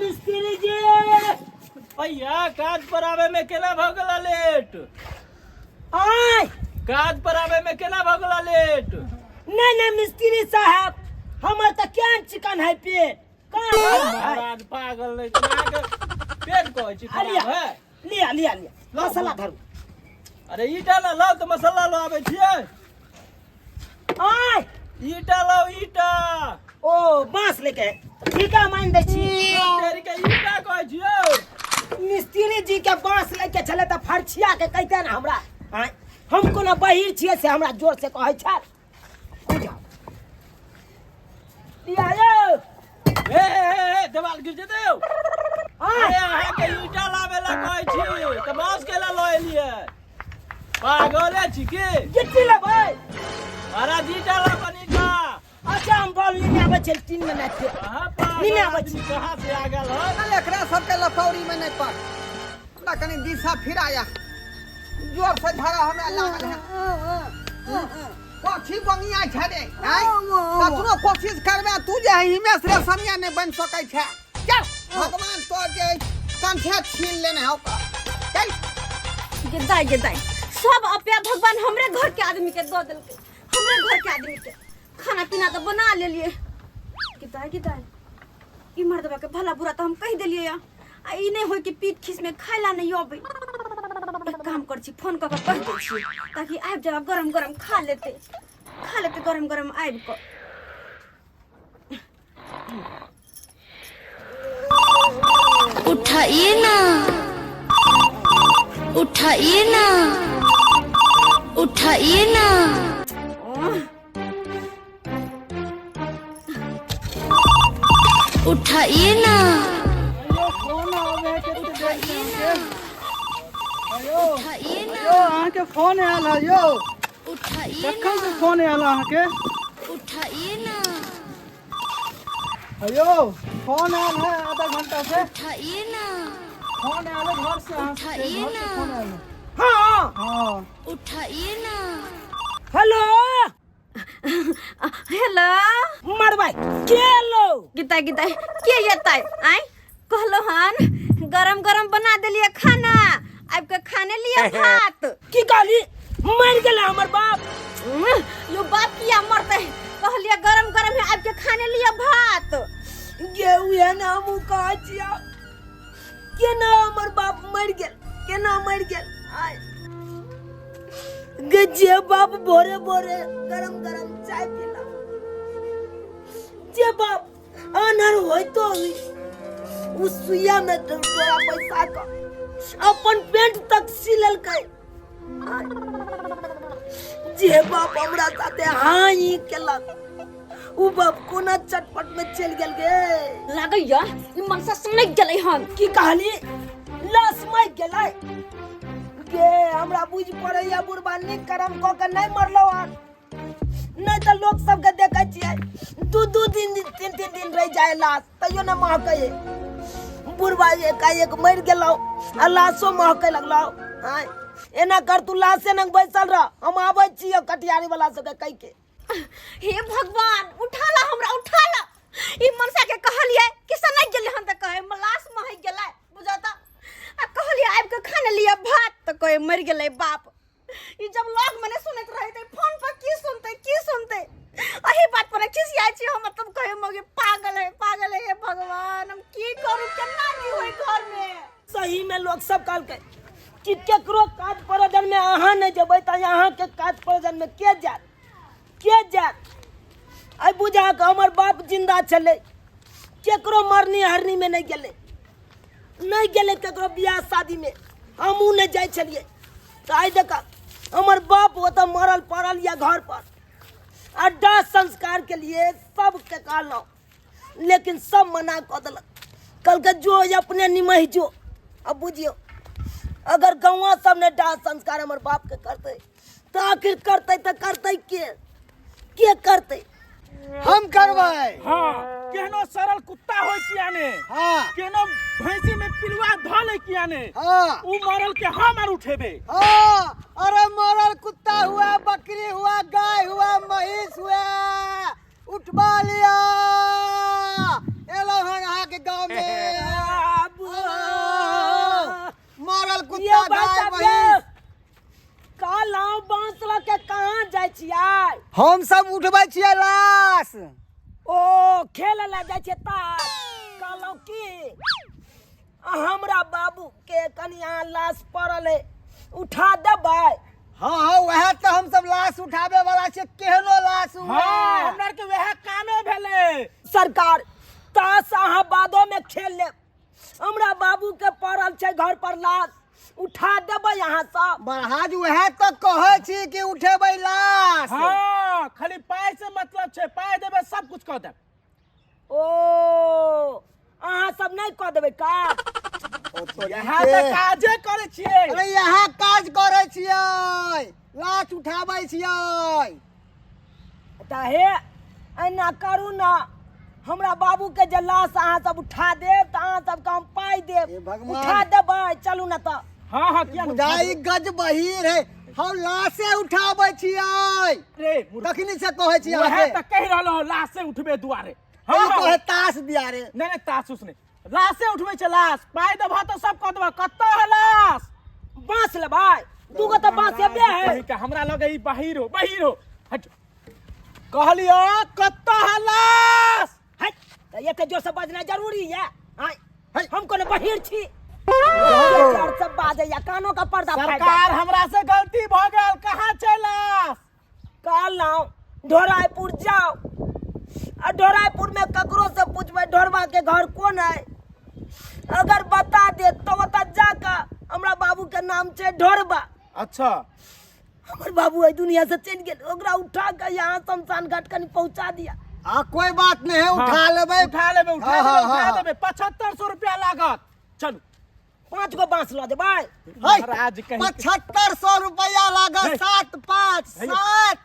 मिस्त्री जी। भैया काज पर आवे में केना भऽ गेला लेट? आय काज पर आवे में केना भऽ गेला लेट? नहीं नहीं मिस्त्री साहब, हमर तऽ केहन चिकन है पेट। कहाँ खराब है? महाराज पागल नहीं तऽ अहाँके पेट कहै छी आ लिया। खराब है। लिया लिया लिया, मसाला धरू। अरे ईटा ना लाउ तऽ मसाला लो आबै छियै। आय ईटा लाउ ईटा। ओ बांस लेके ठीक है, मान दै छी। तेरी के ईटा कहै छियौ। मिस्त्री जी के बांस लेके छलै तऽ फरछिया के कहिते ने हमरा। आँय, हम कोनो बहिर छियै से हमरा जोर से कहै छै? बुझाउ लिया यौ। हे हे हे हे, देवाल गिर जेतै यौ। आँय अरे अहाँके ईटा लाबै ला कहै छी तऽ बांस केला लऽ एलियै? पागले छी की? गिट्टी लेबै? महाराज ईटा ला बन ईटा। अच्छा हम बॉल लेने आबै छी, 3 मिनट के अहाँ पागल लेने आबै आदमी छी। कहाँ से आ गेल हन? चल एकरा सबके लफौरी में नहीं पड़, हमरा कनी दिशा फिराया, जोर से झड़ा हमरा लागल है। कथी बंगिया छै रे? आँय, कतनो कोशिश करबे तू जे हिमेश रेशमिया नहीं बन सकै छै। चल भगवान तो जे कंठे छीन लेने हो, चल। गेदाई गेदाई सब अपया भगवान हमरे घर के आदमी के दऽ देलकै, हमरे घर के आदमी के। खाना पीना तऽ बना लेलिए। गेदाई गेदाई ई मर्दबा के भला बुरा तऽ हम कहि देलिए या, आ ई नहि होय कि पीत खीस में खाइला नहीं अबै। एक काम कर छी, फोन कऽ के कहि दै छी ताकि आबि जाए, गरम गरम खा लेते, खा लेते गरम गरम आबि कऽ। उठाइए ना, उठाइए ना, उठाइए ना। ओह, उठाइए ना। अयो फोन आवे है कते देर से अहाँके। अयो उठाइए ना। अयो अहाँके फोन आयल है यौ। उठाइए कखन से ना। फोन आयल अहाँके? उठाइए ना। अयो फोन आयल है आधा घंटा से। उठाइए ना। फोन आयल है घर से अहाँके, उठाइए घर से ना। फोन आयल है। हाँ हाँ। उठाइए ना। हेलो। हेलो। मरबै के लो? गीता गीता के एतै? आय कहलो हन गरम गरम बना देलिए खाना, आबि के खाने लिए भात। की कहली? मर गेलै हमर बाप? यो बाप किया मरतै? कहलिए गरम गरम है, आबि के खाने लिए भात। गे उहे ने हमहूँ कहै छियौ, केना हमर बाप मरि गेल, केना मरि गेल? आय गे, जे बाप भोरे भोरे गरम गरम चाय पीला, जे बाप आन्हर होइतो हुई उ सुइया में तोरा पैसा क अपन पेंट तक सी लेलकै, आय, जे बाप हमरा साथे हाँ ही केलक, उ बाप कोना चटपट में चलि गेल गे? लागैया ई मनसा सनकि गेलै हन। की कहली? लाश मरि गेलै? गे हमरा बुझि पड़ैया बुढ़बा नीक करम कऽ के नहि मरलौ हन, नहि तऽ लोक सबके देखै छियै दू दू दिन तीन तीन दिन रहि जाय लाश तैयो नहि महकै। बुढ़बा एकाएक मरि गेलौ आ लाशो महकै लगलौ। आँय एना कर, तू लाशे नंग बैसल रह, हम आबै छियौ कटिहारी वाला सबके कहि के। हे भगवान, उठा ला हमरा, उठा ला। ई मनसा के कहलिए कि सनक गेलै हन तऽ कहे लाश महक गेलै बुझाता, आ कहलिए आबि के खाने लिअ भात तऽ कहे मरि गेलै बाप। ई जब लोग मने सुनैत रहे तऽ फोन पर की सुनते, की सुनते? एही बात पर खिसियाइ छी हम, तब कहे मगे पागल है, पागल है। हे भगवान, हम की करू, केना की होय घर में? सही में लोग सब कहलकै कि केकरो काज प्रयोजन में अहाँ नहि जेबै तऽ अहाँके काज प्रयोजन में के जायत, के जायत? आइ बुझा कऽ हमर बाप जिंदा छलै, केकरो मरनी हरनी में नहि गेलै, नहि गेलै केकरो बियाह शादी में, हमहूँ नहि जाइ छलियै। तऽ आइ देख हमर बाप ओतऽ मरल पड़ल या घर पर, आ दाह संस्कार के लिए सबके कहलहुँ, लेकिन सब मना कऽ देलक, कहलकै जो अपने निमहि जो। अब बुझियौ, अगर गौआ सब ने दाह संस्कार हमर बाप के करतै तऽ आखिर करतै तऽ करतै के, के करतै? हम करबै। हाँ, केहनो सरल कुत्ता होय किया ने, हाँ, केहनो भैंसी में पिलुआ धऽ ले किया ने, हाँ, उ मरल के हम आर उठेबे। हाँ, अरे मरल कुत्ता हुआ, बकरी हुआ, गाय हुआ, महींस हुआ, उठबा लिया, एलो हन अहाँके गाँव में। यौ टा भाई गाय साहब महींस। यौ, कहलहुँ बाँस लऽ के कहाँ जाइ छियै? हम सब उठबै छियै लाश। ओ खेल लए जाइ छियै ताश। कहलहुँ की हमरा बाबू के कनि अहाँ लाश पड़ल है, उठा देबै? हाँ हाँ, वएह तऽ हम सब लाश उठाबे वाला छियै, केहनो लाश हुए। हाँ, हमरा के वएह कामे भेलै। सरकार, ताश अहाँ बादो में खेल लेब, हमरा बाबू के पड़ल छै घर पर लाश, उठा देबै अहाँ सब? महाराज, वएह तऽ कहै छी कि उठेबै लाश। हाँ, खाली पाइ से मतलब छै, पाइ देबै सब कुछ कऽ देब। ओ अहाँ सब नहि कऽ देबै काज? इएह तऽ काजे करै छियै। अरे यहाँ काज करै छियै, लाश उठाबै छियै। तऽ हे एना करू ने, हमरा बाबू के जे लाश अहाँ सब उठा देब तऽ अहाँ सबके हम पाइ देब। हे भगवान। उठा देबै? चलू ने तऽ। हाँ हाँ, किया नहि? बुझाई गज बहिर है, हम लाशे उठाबै छियै। रे मूर्ख। तखनी से कहै छी वएह अहाँके। तऽ कहि रहल हो लाशे उठबे दुआरे। हाँ, हाँ कहे ताश दिया रे। नहि नहि, ताश उस नहि, लाशे उठबै छै लाश। पाइ देबह तऽ सब कऽ देबह। कतऽ है लाश? बाँस लेबै? दूगो तऽ बाँस हेबे है। कही के हमरा लगे ई बहिर हो, बहिर हो। हट, कहलियो कतऽ है लाश? हट, तऽ एते जोर से बजना जरूरी है? आँय, है। हम कोनो बहिर छी? जोर से बाजैया, कानो का पर्दा फाटि जायत। सरकार, हमरा से गलती भऽ गेल, कहाँ छै लाश? कहलहुँ ढोरायपुर जाओ आ ढोरायपुर में ककरो से पूछबै ढोरबा के घर कोन है, अगर बता दे तो ओतऽ जाकऽ हमरा बाबू के नाम छै ढोरबा। अच्छा। हमर बाबू एहि दुनिया से चलि गेल, ओकरा उठा के यहाँ शमशान घाट कनि पहुंचा दिया। आ कोई बात नहीं है, उठा लेबै। उठा लेबै, उठा हाँ, लेबै। हाँ, उठा हाँ। देबै, 7500 रुपया लागत, चलू। 5 गो बांस लऽ देबै। है, महाराज कहीं 7500 रुपया लागत। है। 7 5 है। 7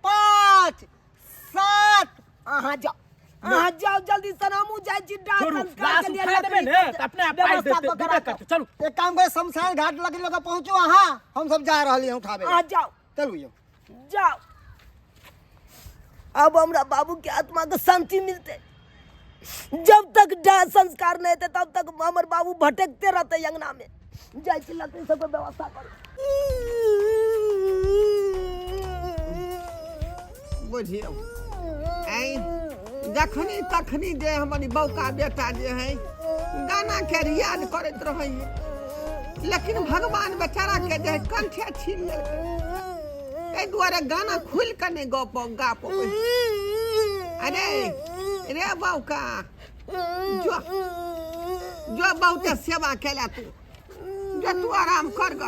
5 7। अहाँ जाओ, अहाँ जाओ जल्दी से, हमहूँ जाइ छी डाक छोड़ू, संस्कार लाश के लिए उठा देबै लकड़ी ने के तऽ अपने आप पाइ व्यवस्था देतै, कऽ के देबे राखब। करतै, चलू। एक काम करे, शमशान घाट लग लग पहुंचो अहाँ, हम सब जा रहली हैं उठाबे। अहाँ जाओ। चलू यौ। जाओ, अब हमरा बाबू के आत्मा के शांति मिलते। जब तक डाह संस्कार नहीं हेतै तब तक हमर बाबू भटकते रहते अंगना में। जाइ छी लकड़ी सबके व्यवस्था करू। बुझियौ, ऐ जखनी तखनी जे हमर ई बौका बेटा जे है गाना के रियाज करैत रहै है, लेकिन भगवान बेचारा के जे है कंठे छीन लेलकै, एहि दुआरे गाना खुलि कऽ नहि गप गा पबै। अरे रे बौका, जो जो बहुते सेवा केला तू, जो तू आराम कर ग।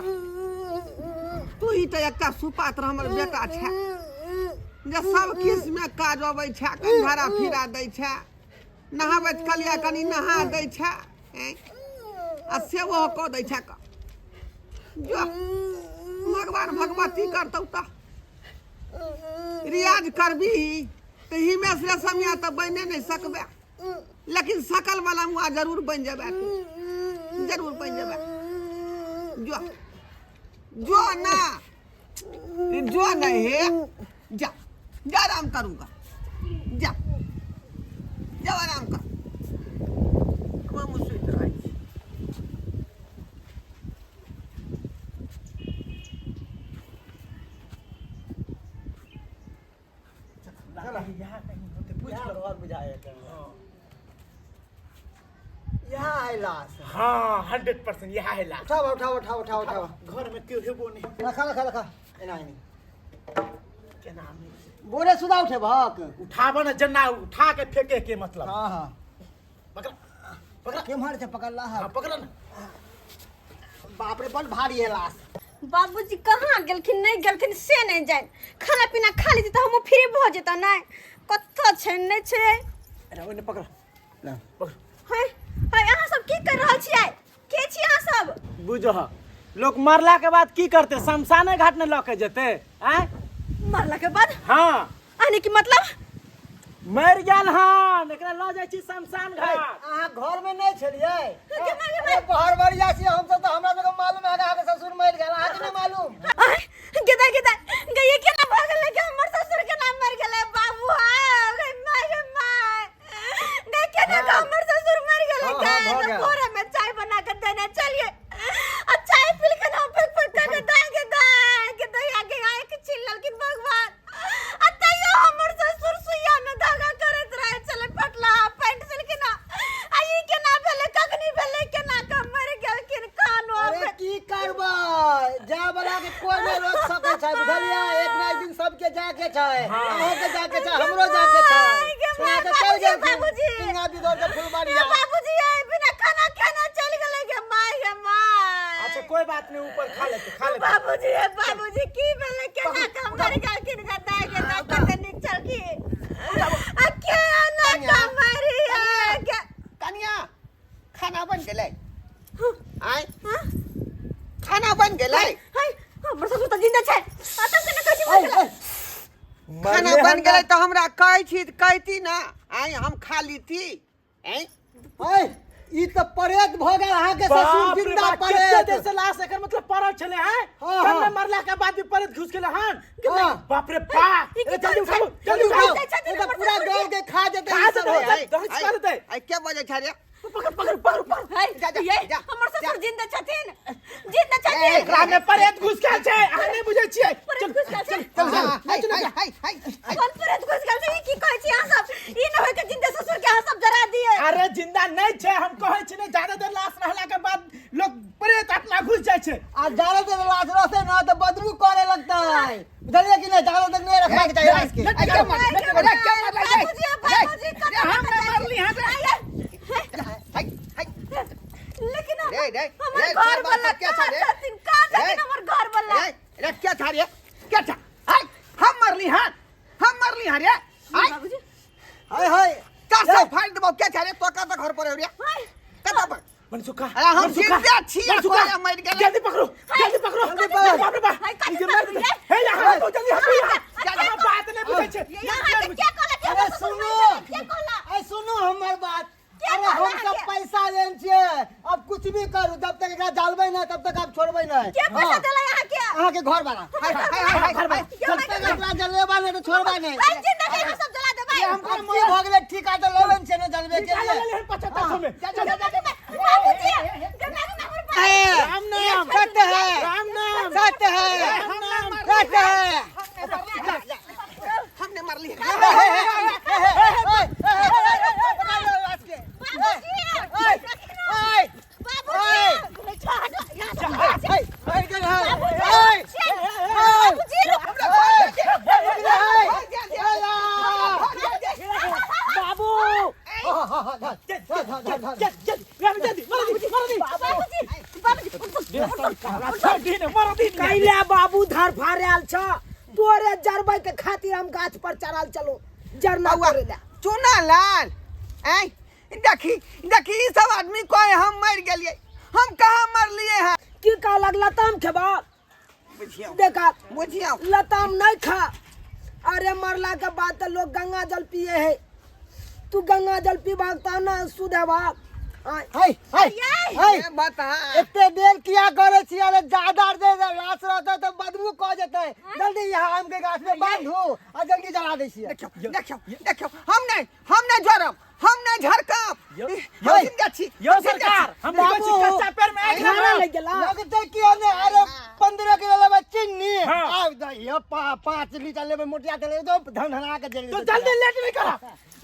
तू ही तऽ एकटा सुपात्र हमर बेटा छै जे सब किसमे काज अबै छै, कंघारा फिरा दै छै, नहाबैत कलिया कनि नहा दै छै, ऐं, आ सेवो कऽ दै छै। क जो भगवान भगवती करतौ तऽ रियाज करबी तऽ हिमेश रेशमिया तऽ बने नहि सकबे, लेकिन सकल वाला मुआ जरूर बनि जेबे तू, जरूर बनि जेबे। जो जो ना, जो नहीं है, जा जा आराम करूंगा, जा जा आराम कर। हम सुति रहै छी। यहाँ है लाश। हाँ, 100% यह है लाश। उठाओ उठाओ उठाओ उठाओ उठाओ। घर में केओ हेबो नहीं। रखा रखा रखा, एना एना। केना बोरे सुधा उठे भक। उठाबऽ ने जना, उठा के फेंके के मतलब। हाँ हाँ। पकड़ पकड़। केम्हर से पकड़ला है? हाँ, पकड़ ना। बाप रे, बड़ भारी है लाश। बाबूजी कहाँ गेलखिन नहि गेलखिन से नहि जानि। खाना पीना खा लेती तऽ हमहूँ फ्री भऽ जेतऽ। नहि कतऽ छै, नहि छै। अरे ओने पकड़। ला। पकड़। है है, अहाँ सब की कर रहल छियै? के छी अहाँ सब? बुझह, लोक मरला के बाद की करते? शमशाने घाट ने लऽ के जेते आँय? मरला के बाद? हाँ। यानी कि मतलब मरि गेल हन, एकरा लऽ जाइ छी शमशान घाट। अहाँ घर में नहीं छलियै? गे माय, गे माय। अरे बहरबरिया छी हम सब तऽ हमरा सबके मालूम है अहाँके ससुर मरि गेल, अहाँके नहि मालूम? आय, गेदा गेदा गई, केना भऽ गेलै कि हमर ससुर केना मरि गेलै? बाबू हाँ, गे माय, गे माय, गई केना के हमर ससुर मरि गेलै? हाँ, हाँ, भऽ के गेल। भोरे में चाय बना के देने चलिए आ चाय पी के ना बाबूजी हे बाबूजी की भेलै केना के हम मरि गेलखिन गद्दा के कते नीक छलखिन आ केना के मरि के कनिया खाना बन गेलै आय खाना बन गेलै हाय हमर ससुर तऽ जिंदा छै आ तब केना कहै छी मरि गेलै खाना बन गेलै तऽ हमरा कहै छी तऽ कहती ना आय हम खा लीती आय ऐ, ई तऽ प्रेत भऽ गेल अहाँके ससुर बाप रे जिंदा बाप, कते प्रेत देर से लाश एकर मतलब पड़ल छलै हैं हाँ, कन्ने हाँ। मरला के बाद भी पड़त घुस गेलै हन हाँ। बाप रे बाप ई की ए, जल्दी करै छै? उठाबू जल्दी उठाबू ई तऽ पूरा गाँव के खा जेतै खा ई सब। जेतै। आय, दहस आय, कर दे। आय के बजै छै रे पकड़ पकड़ पकड़ पकड़ हाय जा, जा, ये जा, हमर जा। ससुर जिंदा छथिन जिंदा छथिन एकरा में परेत घुस गेल छै अहाँ नहि बुझै छियै परेत घुसि गेल छै? चल चल हाय हाय हाय हाय कोन परेत घुसि गेल छै ई की कहै छी अहाँ सब ई न होय के जिंदा ससुर के अहाँ सब जरा दिए अरे जिंदा नहि छै हम कहै छी ने ज्यादा देर लाश रहला के बाद लोग प्रेत आत्मा घुस जाइ छै आ जाड़े तक लाश रहतै ना तऽ बदबू करे लगतै बुझलियै कि नहि जाड़े तक नहि रखबाक चाही लाश के आय, के मारलै रे के मारलै रे बाबूजी बाबूजी कतऽ हम नहि मरली हँ रे। हाय हाय लेकिन रे, रे, हमर रे, घर तोर बाप वाला के छा रे? कहाँ छथिन कहाँ छथिन रे। हमर घर वाला रे रे के था रे के था आय हम मरली हां हम मरली हां रे आय बाबूजी हाय हाय का सब फाड़ देबो के था रे तो का घर पर रे हाय कता पर मनसुखा अरे हम मनसुखा, जिंदा छी, मनसुखा, कोई मरि गेलै। जल्दी पकड़ो जल्दी पकड़ो जल्दी पकड़ो। बाप रे बाप हाय, ई जे काटू, मर गेलै। काटू, हे यहाँ हटो जल्दी हटो यहाँ जा, जा। अहाँ बात नहि बुझै छै यहाँ के के कहला कि अरे हमर ससुर सुनू मरि गेलै? के कहला अरे सुनू हमर बात के अरे कहला हम सब अहाँके? पैसा लेन छियै अब कुछ भी करू जब तक एकरा डालबै ना तब तक आप छोड़बै नहीं के पैसा देला यहाँ के अहाँके घर वाला हाय हाय हाय हाय हाय जब तक एकरा जलेबा नहीं तो छोड़बा नहीं भाई जिंदा के यहाँ सब जला देबै अब की भऽ गेलै ठीका तऽ लऽ लेन छियै ने जलबे के निकाल लिए ले 7500 में जा जा जा जा बाबूजी गंगा के हमर बाबूजी राम नाम सत्य है राम नाम सत्य है राम नाम सत्य है हमने मरली बाबू जल्दी मर दी मर दी छोड़ दी ने मर दी ने। कैले बाबू धर फाड़ल छ तोरे जरबै के खातिर हम गाछ पर चढ़ल चलो जरना बौआ, करे ला चुना लाल ऐ देखी देखी ई सब आदमी कहे हम मर गेलिए हम कहाँ मरलिए हैं की कहलक लताम खेबा बुझियौ देखा बुझियौ लताम नहीं खा अरे मरला के बाद तो लोग गंगा जल पिए है तू गंगा जल पीबाक तब ना शुद्ध हेबाक आय, हाय हाय हाय ए, बता एते देर किया करे छी अरे ज्यादा देर लाश रहतै तऽ बदबू कऽ जेतै जल्दी यहाँ आम के गाछ में बांधू आ जल्दी जला दै छियै देखियौ देखियौ देखियौ हम नहीं झरब हम नहीं झरकब यो- हम जिंदा छी यो हम जिंदा सरकार छी। हम देखै छी बाबू, कच्चा पेड़ में आगि खाना लगल। लग गेला लगतै कि ने अरे 15 किलो लेबै चीनी हाँ। आब दहियो 5 लीटर लेबै मोटिया तेल एकदम धन धना के जल्दी तो जल्दी लेट नहीं करा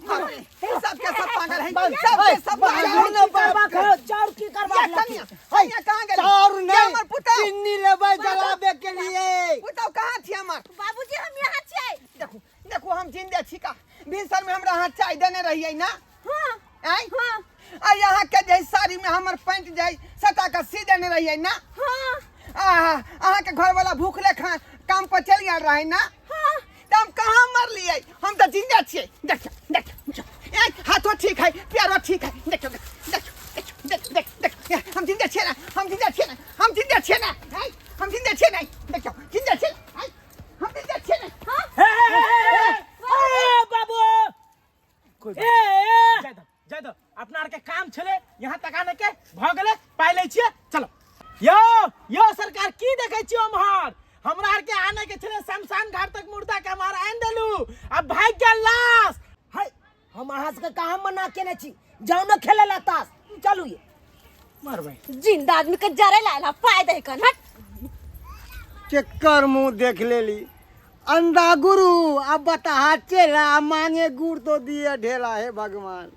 सबके सब पागल है बस, सबके सब बस, पागल है बस, की करबाक हौ? चाउर की करबाक ये लखी? कनिया कनिया कहाँ गेली चाउर ये नहीं हमर पुतहु चीनी लेबै जलाबे के लिए पुतहु कहाँ छी हमर बाबूजी हम यहाँ छियै देखू देखू हम जिंदे छी का भिनसर में हमरा अहाँ चाय देने रहियै ना हाँ आँय हाँ आ यहाँ के जे साड़ी में हमर पैंट जाय सटा के सी देने रहियै ना हाँ आहा अहाँ के घर वाला भूखले खा काम पर चलि गेल रहे ना हाँ तऽ हम कहाँ मरलियै हम तऽ जिंदा छियै देखियौ देखियौ ए हाथो ठीक है पैरो ठीक है देखियौ देखियौ देखियौ देख देख देख हम जिंदा छियै ना हम जिंदा छियै ना हम जिंदा छियै ना आँय, हम जिंदा छियै ना देखियौ जिंदा छियै आँय, हम जिंदा छियै ना हे, हे, हे, हे, हे। ए बाबू कोई ए बात ए जाय दो जाय दो अपना आर के काम छले यहाँ तक आने के भ गेलै पाइ लै छियै चलो यो यो सरकार की देखै छियै ओम्हर हमरा आर के आने के छले शमशान घाट तक मुर्दा के हमार आनि देलू अब भागि गेल लाश हाय हम अहाँ सबके कहाँ मना केने छी जाउ ने खेले ला ताश चलू ये मरबै जिंदा आदमी के जरे लाला पाय दे कन हट केकर मुंह देख लेली अंधा गुरु अब बता चेला मांगे गुड़ तो दिए ढेला हे भगवान।